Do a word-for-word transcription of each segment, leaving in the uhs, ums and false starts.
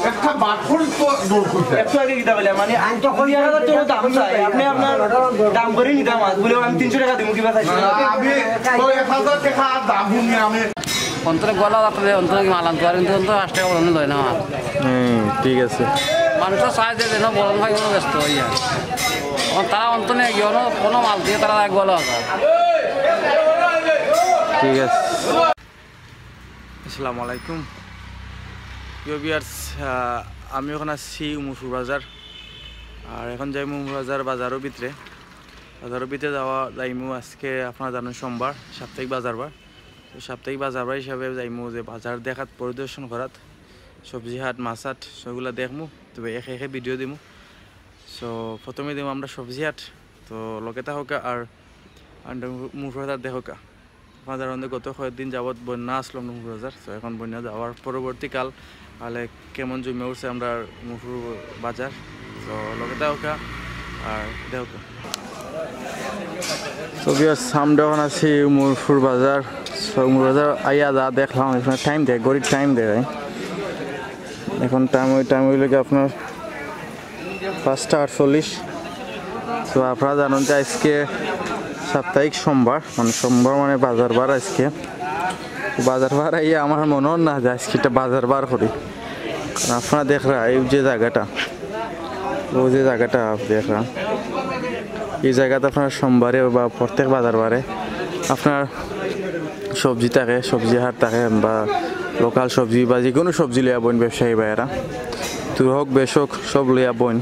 একটা বাটফুল তো দূর করছে। একটু আগে কিতা কইলা? মানে, আমি তো দুই হাজার টাকা দাম চাই, আপনি আপনার দাম করে নিতাম মাছ, বলে আমি তিনশো টাকা দিমু, কিবা চাইছি না। আমি তো এক হাজার টাকা দাম শুনি আমি। অন্তরে গলা যাতে অন্তরে কি মাল আনতে পারেন, তো অন্তরে পাঁচ টাকা বলুন লয় না মাল। হুম, ঠিক আছে। মানুষ তো চায় যে যেন বলন ভাই কোনো ব্যস্ত হয়ে যায়। তখন তারা অন্তরে গিয়ে কোনো, কোনো মাল দিয়ে তারা এক গলা আছে। ঠিক আছে। আসসালামু আলাইকুম। প্রিয় ভিউয়ার্স, আহ, আমি এখন আছি উমরপুর বাজার। আর এখন যাইমু উমরপুর বাজার, বাজারর ভিতরে। বাজারর ভিতরে যাওয়া যাইমু আজকে, আপনারা জানেন, সোমবার, সাপ্তাহিক বাজার বার। তো সাপ্তাহিক বাজার বার হিসাবে যাইমু যে বাজার দেখাত, পরিদর্শন করাত, সবজি হাট, মাছ হাট, সেগুলা দেখমু। তবে একে একে ভিডিও দিমু। So, প্রথমে দিমু আমরা সবজি হাট। তো লগে থাকউক্কা আর, আর মুফরদার দেখউক্কা। আপনারা জানেন গত কয়েকদিন যাবত বন্যা আসলো মুফরদার। তো এখন বন্যা যাওয়ার পরবর্তীকাল আলে কেমন জমে উঠছে আমরার মুফর বাজার। তো লগে থাকউক্কা আর দেখউক্কা। So ভিউয়ার্স, আমরা এখন আছি উমরপুর বাজার। So উমরপুর বাজার আইয়া যা দেখলাম, এখানে টাইম দেয়, ঘড়ির টাইম দেয়। এখন টাইম, ওই টাইম হইল কি আপনার পাঁচটা আটচল্লিশ। তো আপনারা জানেন যে আজকে সাপ্তাহিক সোমবার, মানে সোমবার মানে বাজার বার আজকে। বাজার বার আইয়া আমার মনে হয় না যে আজকে একটা বাজার বার করি। কারণ আপনারা দেখরা এই যে জায়গাটা, ওই যে জায়গাটা দেখরা, এই জায়গাতে আপনারা সোমবারে বা প্রত্যেক বাজার বারে আপনার সবজি থাকে, সবজি হাট থাকে, বা লোকাল সবজি বা যে কোনো সবজি লইয়া বইন ব্যবসায়ী ভাইয়েরা, দূর হোক বেশ হোক, সব লইয়া বইন।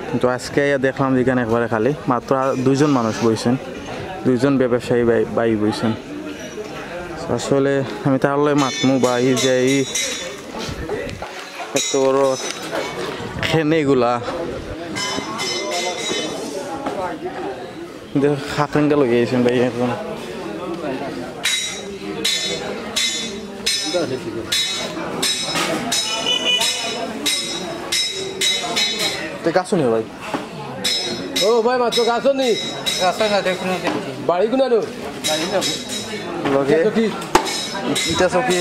কিন্তু আজকে আইয়া দেখলাম যেখানে একবারে খালি, মাত্র আ-, দুইজন মানুষ বইছেন, দুইজন ব্যবসায়ী ভাই, ভাই বইছেন। আসলে আমি তাহলে মাতমু বা এই যে এই এত বড় খেনে এগুলা, দেখো, খাকরেঙ্গা লই আইছেন ভাই এখন। তে গাছো নি ভাই? ও ভাই, মাত্র গাছো নি? গাছো না, দেখুন, দেখুন। বাড়ি কোনানো? বাড়ি না। লগে? এটা কি? ইটা সকি?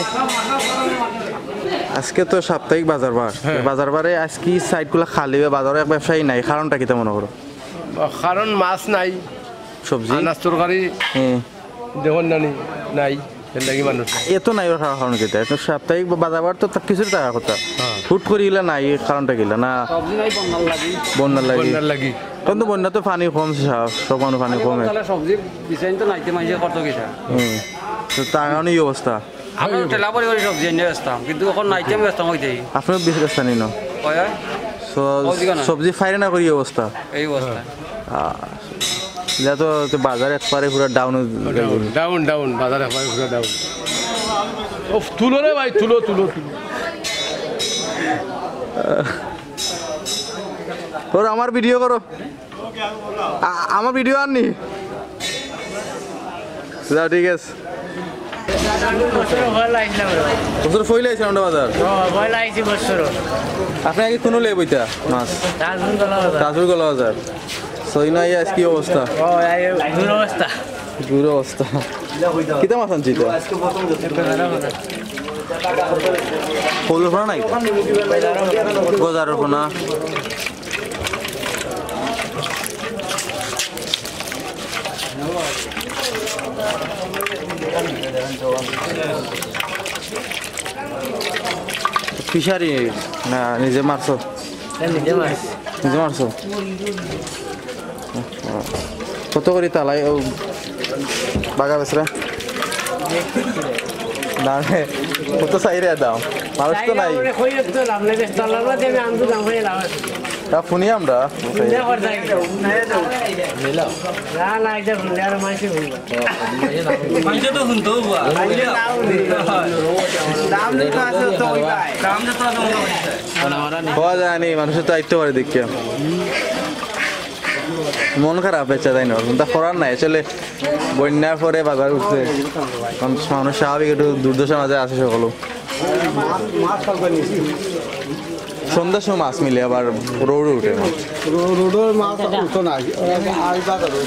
আজকে তো সাপ্তাহিক বাজার বার। হ্যাঁ। বাজার বারে আজকে সাইডগুলা খালি, বাজারে এক ব্যবসায়ী নাই, কারণটা কিতা মনে করো? কারণ মাছ নাই, সবজি? আনাজ তরকারি হুম। দেখুন নানি নাই, এর লাগি মানুষ নাই। এত নাই ওর কারণ কিতা? এখন সাপ্তাহিক বা বাজার বার তো তা-, কিছুর টাকা কথা। হ্যাঁ। হুট করি ইলা নাই, কারণটা কিলা? না সবজি নাই, বন্যার লাগি। বন্যার লাগি। বন্যার লাগি। তখন তো বন্যা তো পানি কম, সব, সব মানুষ পানি পানি কম কমে। তাহলে সবজি বিচাইন তো নাইতে মাইজে কত কিতা? হুম। তো তার কারণে এই অবস্থা। আমরা তো ঠেলা পড়ি করি সবজি এনে বেচতাম, কিন্তু এখন নাইতে আমি বেচতাম ওইটাই। আপনিও বেশ ব্যস্ত নি না? ওই, ওই। So, সবজি কেন? সবজি ফাইরে না করি অবস্থা। এই অবস্থা। আহ, এটা তো, তো বাজার একবারে পুরা ডাউন। ডাউন, ডাউন, ডাউন, বাজার একবারে পুরা ডাউন। ও, তুলো রে ভাই, তুলো, তুলো, তুলো। ওর আমার ভিডিও করো। আ-, আমার ভিডিও আননি? যা, ঠিক আছে। বছর পয়লা আইছিলাম রে ভাই। বছর পয়লা আইছিলাম আমরা বাজার? ও, পয়লা আইছি বছর। আপনি আগে কোনো লেব হইতা মাছ? তাজপুর গলা বাজার। তাজপুর গলা বাজার। সই না, আজ কি অবস্থা? ও, এই দুরবস্থা। দুরবস্থা। কিতা মাছ আনছি তো? কলর পোনা নাই? গজারর পোনা। ফিশারি না নিজে মারছো? হ্যাঁ, নিজে মারছি। নিজে মারছো? কত করি তালাই ও বাগা বেচরা? দামে কত চাইরে দাম? মানুষ তো নাই। তা ফুনি আমরা। পাওয়া যায়নি, মানুষের তো আইতে পারে দেখিয়া। মন খারাপ হয়েছে, তাই না? তা করার নাই আসলে। বন্যার পরে বাজার উঠছে, এখন মানুষ স্বাভাবিক একটু দুর্দশার মাঝে আছে সকল। সন্ধ্যার সময় মাছ মিলে, আবার রোডে উঠে না। রো-, রোডের মাছ উঠতো না, আর বাজারে।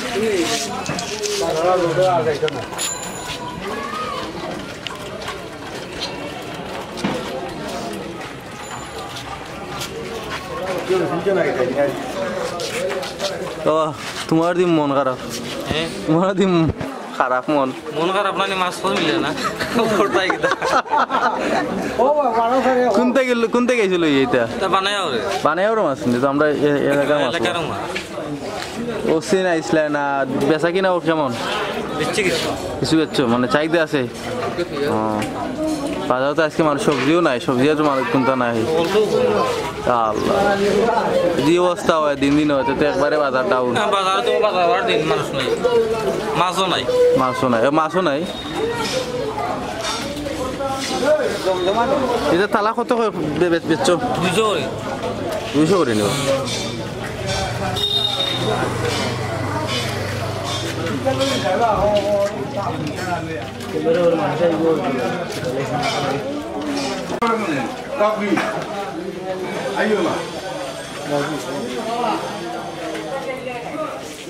রোডে আর যাইতো না। ও, তোমার দিন মন খারাপ। হ্যাঁ। তোমার দিন খারাপ মন। মন খারাপ না নি, মাছ তো মিলে না। ওটাই কিতা। কোনটা গেল, কোনটা গেছিল এইটা? তা বানায় ওরে। বানায় ওরে মাছ, কিন্তু আমরা এ-, এলাকার মাছ। এলাকার মাছ। ও সিন আইসলা না, বেচা কিনা ও কেমন? বেচছি কিছু। কিছু বেচছো? মানে চাহিদা আছে? ও। বাজারো তো আজকে মানুষ সবজিও নাই, সবজিও তো মানুষ কোনটা নাই। আল্লাহ। যে অবস্থা হয় দিন দিন হয়, তো একবারে বাজার ডাউন। না, বাজারে তো বাজার আর দিন মানুষ নাই। মাছও নাই। মাছও নাই, এ, মাছও নাই। এটা তালা কত করে বে-, বে-, বেচছো? দুইশো করে। দুইশো করে নিও।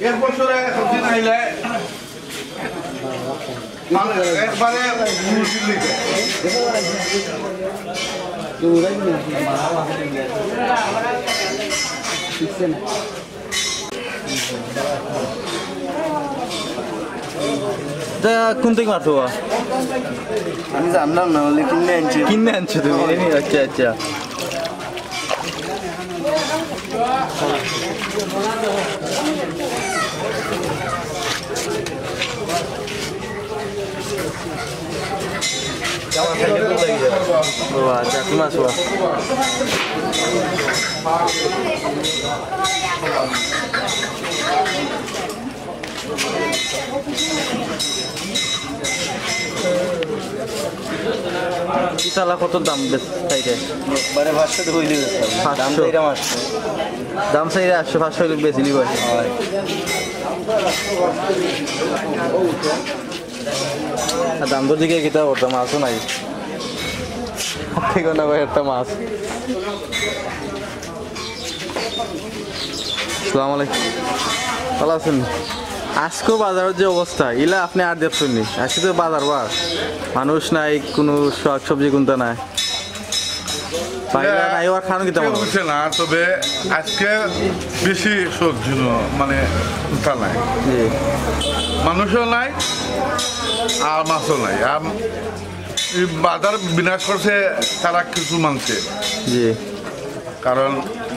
এক বছরে একদিন আইলে মানে একবারে মুশকিল হইছে। তা কোন থেকে মারতো বা? আমি জানলাম না, বলে কিনে আনছি। কিনে আনছো তুমি? এই নিয়ে, আচ্ছা, আচ্ছা। ও আচ্ছা, কি মাছ বা? কি তালা কত দাম বেচ-, চাইরে? একবারে পাঁচশো তো কইলে বেচতাম। পাঁচশো। দাম তো এরকম আসছে। দাম চাইরে আটশো, পাঁচশো হইলে বেশি নিব। হয়। আর দাম তো দিকে কিতা করতাম, মাছও নাই। ঠিক না ভাই, একটা মাছ। আসসালামু আলাইকুম। ভালো আছেন? আজকেও বাজারের যে অবস্থা, ইলা আপনি আর দেখছেন নি। আজকে তো বাজার বার, মানুষ নাই, কোনো শাক সবজি কিনতে নাই। বাইরে হ্যাঁ, নাই, ওর কারণ কিতা কেউ মনে হয়? বুঝছে না, তবে আজকে বেশি সবজি ন-, মানে উঠা নাই। জি। মানুষও নাই, আর মাছও নাই। আর এই বাজার বিনাশ করছে তারা কিছু মানছে। জি। কারণ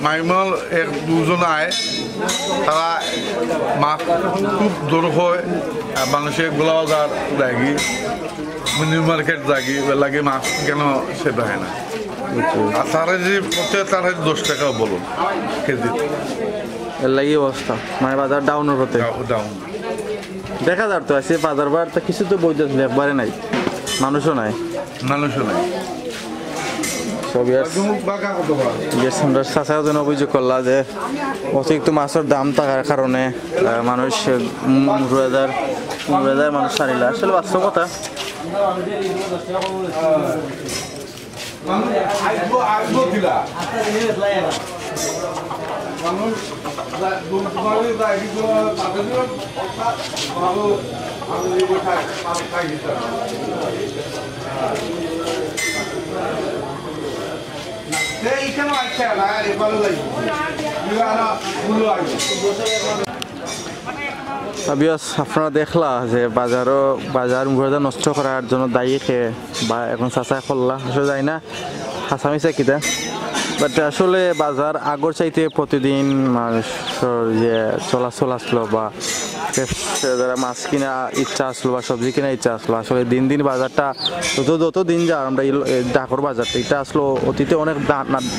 মাইমল এক দুজন আয়, তারা মাছ খুব দর হয়, আর মানুষের গোলা বাজার লাগি, মিনি মার্কেট লাগি, এবার লাগি মাছ কেন সেটা হয় না। বুঝছি। আর তারা যে পথে তারা দশ টাকা বলুন কেজি। এর লাগি অবস্থা, মানে বাজার ডাউনের পথে। Dow-, down. দেখা যার তো আছে বাজার বার তো কিছু তো বৈধ একবারে নাই, মানুষও নাই। মানুষও নাই। So, viewers, viewers, আমরা চাচা একজন অভিযোগ করলা যে অতিরিক্ত মাছের দাম থাকার কারণে, আহ, মানুষ, উম, রোজাদার, রোজাদার মানুষ ছাড়িলা। আসলে বাস্তব কথা। আর viewers, আপনারা দেখলা যে বাজারও, বাজার মুখে নষ্ট করার জন্য দায়ী কে বা এখন চাচায় করলা, আসলে যাই না হাসামিচা কিতা। But আসলে বাজার আগর চাইতে প্রতিদিন মানুষের যে চলাচল আসলো বা ব্যবসা যারা মাছ কিনা ইচ্ছা আসলো বা সবজি কিনা ইচ্ছা আসলো, আসলে দিন দিন বাজারটা যত, যত দিন যায় আমরা এই, এই ডাকর বাজারটা, এটা আসলো অতীতে অনেক দা-, না-,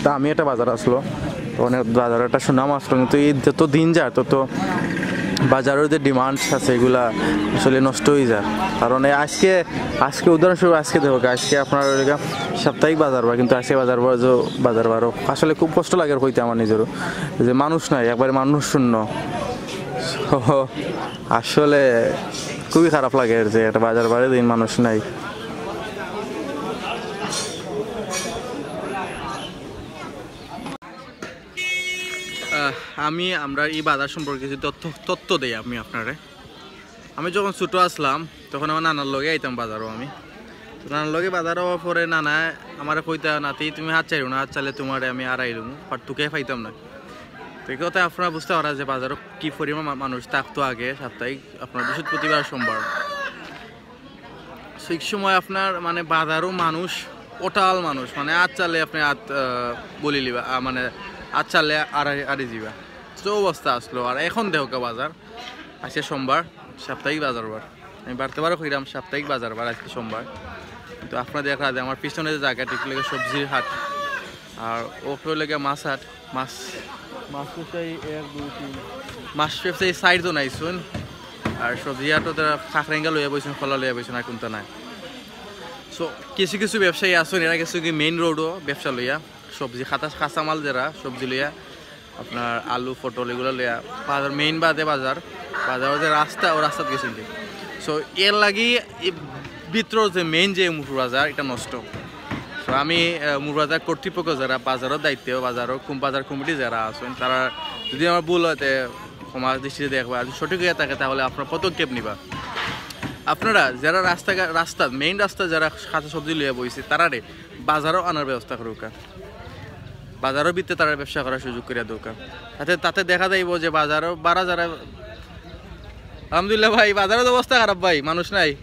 দামি একটা বাজার আসলো। অনেক বাজারো একটা সুনাম আসলো, কিন্তু এই যত দিন যায় তত বাজারর যে demand আছে এগুলা আসলে নষ্ট হয়ে যায়। কারণ এই আজকে, আজকে উদাহরণস্বরূপ আজকে দেখো, আজকে আপনার ওই জায়গা সাপ্তাহিক বাজার বার, কিন্তু আজকে বাজার বার যে, বাজার বারও আসলে খুব কষ্ট লাগে আর কইতে আমার নিজেরও, যে মানুষ নাই, একবারে মানুষ শূন্য। So, আসলে খুবই খারাপ লাগে যে একটা বাজার বারে দিন মানুষ নাই। আহ, আমি, আমরা এই বাজার সম্পর্কে কিছু তথ্য, তথ্য দেই আমি আপনারে। আমি যখন ছোট আসলাম, তখন আমার নানার লগে আইতাম বাজারও আমি। নানার লগে বাজার অওয়ার পরে নানায় আমারে কইতা, "নাতি, তুমি হাত চাইরো না, হাত চাইলে তুমারে আমি আড়াই লমু, but তুকে পাইতাম না।" তো এই কথা আপনারা বুঝতা পাররা যে বাজারো কি পরিমাণ মা-, মানুষ থাকতো আগে সাপ্তাহিক, আপনার বৃহস্পতিবার, সোমবার। So, এই সময় আপনার মানে বাজারো মানুষ, অটাল মানুষ, মানে হাত চাইলে আপনে হাত, আহ, বলি লিবা, আহ, মানে হাত চাইলে আড়াই, আড়াই যিবা। তো অবস্থা আছলো। আর এখন দেখউক্কা বাজার, আজকে সোমবার, সাপ্তাহিক বাজার বার। আমি বারবার কইরাম সাপ্তাহিক বাজার বার, আজকে সোমবার। কিন্তু আপনারা দেখরা যে আমার পিছনে যে জাগাটা, ইটা লাগে সবজির হাট, আর ওপরে লাগে মাছ হাট। মাছ, মাছ ব্যবসায়ী এক, দুই, তিন, মাছ ব্যবসায়ী চাইরজন আইছইন। আর সবজি হাটো তারা খাখরেঙ্গা লইয়া বইছইন, কলা লইয়া বইছইন, আর কুনতা নাই। So, কিছু কিছু ব্যবসায়ী আছইন, এরা গেছইন গি main road-ও ব্যবসা লইয়া, সবজি, কাঁচা, কাঁচামাল যেরা, সবজি লইয়া, আপনার আলু, পটল এগুলা লইয়া, বাজার, main বাদে বাজার, বাজারো যে রাস্তা, অউ রাস্তাত গেছইন গি। So, এর লাগি এই ভিতরর যে main যে মুরুর বাজার, ইটা নষ্ট। So, আমি, আহ, মুরুর বাজার কর্তৃপক্ষ যেরা, বাজারর দায়িত্বে, বাজারর কম-, বাজার কমিটি যেরা আছইন, তারা যদি আমার ভুল অয়, তে ক্ষমা দৃষ্টিতে দেখবা, আর যদি সঠিক অইয়া থাকে, তাহলে আপনারা পদক্ষেপ নিবা। আপনারা যেরা রাস্তাঘাট, রাস্তাত, main রাস্তাত যেরা কাঁচা সবজি লইয়া বইছে, তারারে বাজারো আনার ব্যবস্থা করউক্কা, বাজারর ভিতরে তারার ব্যবসা করার সুযোগ করিয়া দেউক্কা। তাতে, তাতে দেখা যাইবো যে বাজারো বারা যেরা, আলহামদুলিল্লাহ ভাই, বাজারর অবস্থা খারাপ ভাই, মানুষ নাই।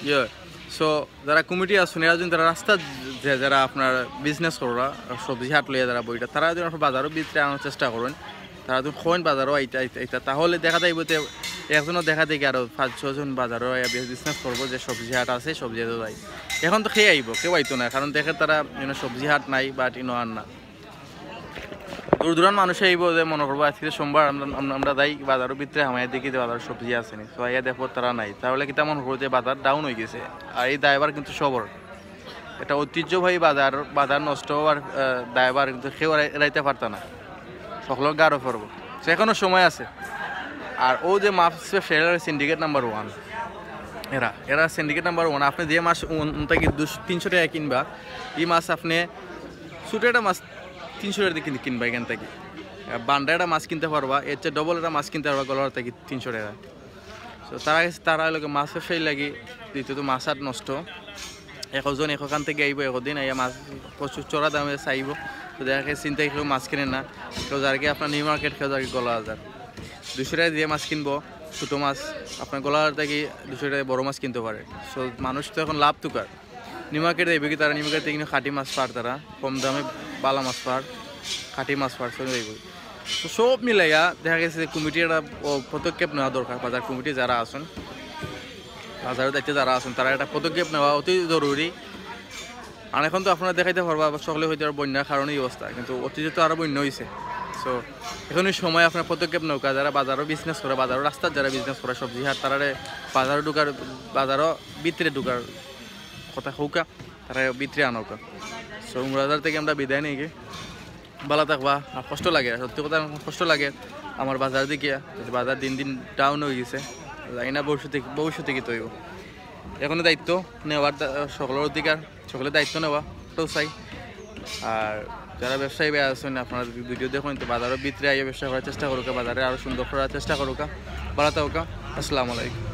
ইয়ে, so, যেরা কমিটি আছইন, এরা যদি তারা রাস্তাত যে, যেরা আপনার business কররা, সবজি হাট লইয়া যেরা বইরা, তারা যদি আপনার বাজারর ভিতরে আনার চেষ্টা করইন, তারা যদি কইন বাজারো আইতা, আইতা, আইতা, তাহলে দেখা যাইবো যে একজনও দেখা দেখি আরো পাঁচ ছয়জন বাজারো আইয়া বি-, business করবো, যে সবজি হাট আছে, সবজি হাটো যাই। এখন তো কেউ আইবো, কেউ আইতো না, কারণ দেখে তারা, you know, সবজি হাট নাই, but ইনো আর না। দূর দূরান্ত মানুষ আইবো, যে মনে করবো আজকে সোমবার, আমরা, আমরা, আমরা যাই বাজারর ভিতরে, হামাইয়া দেখি যে বাজারো সবজি আছে নি, তো আইয়া দেখবো তারা নাই, তাহলে কিতা মনে করবো যে বাজার down অইগেছে। আর এই দায়ভার কিন্তু সবর, এটা ঐতিহ্যবাহী বাজার, বাজার নষ্ট অওয়ার, আহ, দায়ভার কিন্তু কেউ এড়াই-, এড়াইতা পারতা না, সকলর ঘাড়ো পড়বো। So, এখনো সময় আছে। আর অউ যে মাছ ব্যবসায়ী, এরা syndicate number one, এরা, এরা syndicate number one। আপনে যে মাছ উন-, উন থাকি দুশ-, তিনশো টেকা কিনবা, ই মাছ আপনে ছোটো একটা মাছ তিনশো টেকা দি কিন-, কিনবা ইখান থাকি। আহ, বান্ডা একটা মাছ কিনতা পারবা, এর চেয়ে double একটা মাছ কিনতা পারবা গলার থাকি তিনশো টেকা। So, তারা গেছে, তারা অইলো গি মাছ ব্যবসায়ীর লাগি, দ্বিতীয়ত মাছ হাট নষ্ট। একজন একখান থাকি আইবো, একদিন আইয়া মাছ প্রচুর চড়া দামে চাইবো। তো দেখা গেছে চিন্তায় কেউ মাছ কিনে না, কেউ যার গি আপনার নিউ মার্কেট, কেউ যার গি গলা বাজার। দুশো টেকা দিয়া মাছ কিনবো, ছোটো মাছ, আপনার গলা বাজার থাকি দুশো টেকা বড় মাছ কিনতে পারে। So, মানুষ তো এখন লাভ তুকার। নিউ মার্কেট যাইবো গি তারা, নিউ মার্কেট থাকি কিন্তু খাঁটি মাছ পার তারা, কম দামে বালা মাছ পার, খাঁটি মাছ পার, সব যাইবো। তো সব মিলাইয়া দেখা গেছে যে কমিটি একটা, ও, পদক্ষেপ নেওয়া দরকার, বাজার কমিটি যারা আছইন, বাজারর দায়িত্বে যারা আছইন, তারা একটা পদক্ষেপ নেওয়া অতি জরুরি। আর এখন তো আপনারা দেখাইতা পারবা, আবার সকলে কইতা পারবা বন্যার কারণে এই অবস্থা, কিন্তু অতীতে তো আরো বন্যা অইছে। So, এখনই সময় আপনারা পদক্ষেপ নেউক্কা, যারা বাজারো business করে, বাজারর রাস্তাত যারা business করে, সবজি হাট, তারারে বাজারো ঢুকার, বাজারর ভিতরে ঢুকার কথা কউক্কা, তারা ভিতরে আনউক্কা। So, মুরাদার থাকি আমরা বিদায় নেই গি। বালা থাকবা। আর কষ্ট লাগে, সত্যি কথা আমার কষ্ট লাগে আমার বাজার দেখিয়া, যে বাজার দিন দিন down অইগেছে। জানি না ভবিষ্যতে, ভবিষ্যতে কিতা অইবো। এখনো দায়িত্ব নেওয়ার দা-, সকলর অধিকার, সকলে দায়িত্ব নেওয়া, ওটাও চাই। আর যারা ব্যবসায়ী ভাই আছইন, আপনারা যদি ভিডিও দেখইন, তো বাজারর ভিতরে আইয়া ব্যবসা করার চেষ্টা করউক্কা, বাজারে আরো সুন্দর করার চেষ্টা করউক্কা। বালা থাকউক্কা। আসসালামু আলাইকুম।